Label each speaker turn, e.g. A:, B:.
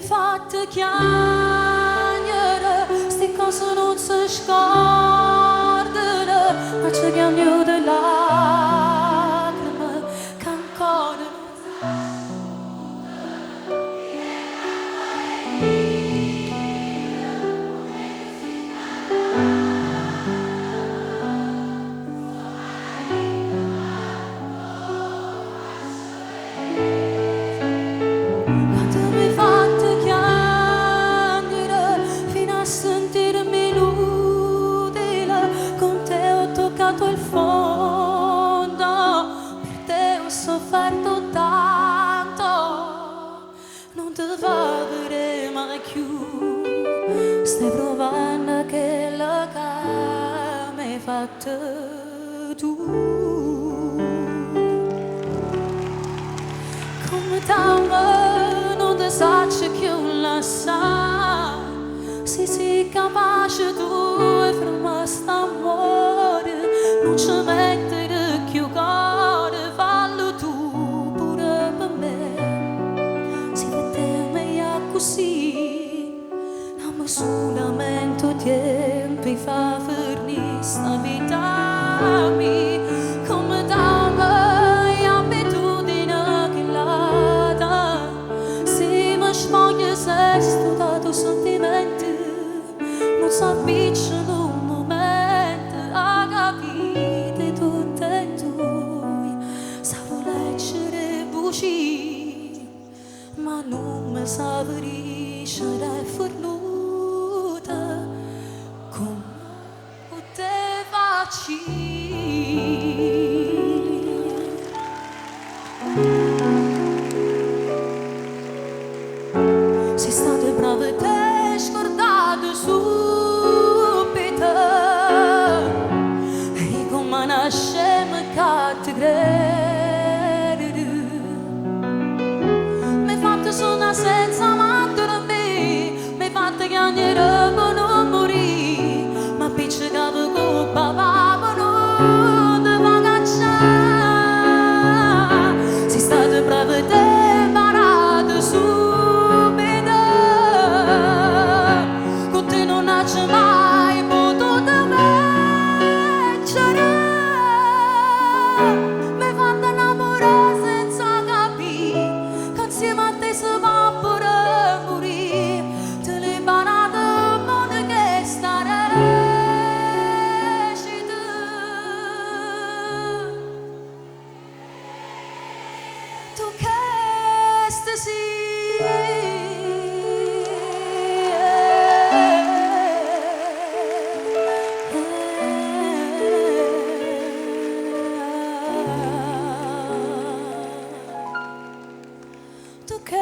A: M'hê fatt chiagnere, 'sti cose nun se scordano, aggio chiagnuto lacreme che ancora nun Quanto m'hê fatto chiagnere fino a sentirmi inutile, con te ho toccato il fondo, per te ho sofferto tanto, nun te fa vedè mai cchiù, stai pruvanno chello che m'hê fatto tu. Comme t'amo, nun te saccio cchiù lassà, si si capace tu 'e fermà st'ammore, nun ce mettere cchiù core, fallo tu pure per me. Si per te è meglio accussì, damme sulamente 'o tiempo 'e fa fernì sta vita mia. Comme t'amo è abitudine chell'ata, si me spoglio s'è stutato 'o sentimento, nun s'appiccia nu mumento, 'a capite tutte e due, sape leggere 'e bugie, ma nun me sape dicere è fernuta, comme puteva accì. Si state brava te scordate subito, e come nascem che te credi. M'hê fatto sunnà senza m'addormì, m'hê fatto chiagnere per non morì, m'appiccicavo con papà per non te fa caccià. Si state brava te imparate subito, con te non c'è mai potuto vincere. M'hê fatto innamorare senza capì che insieme a te si va pure morì. Te l'hai imparato mo che sta recita. Tu che sì. Tu che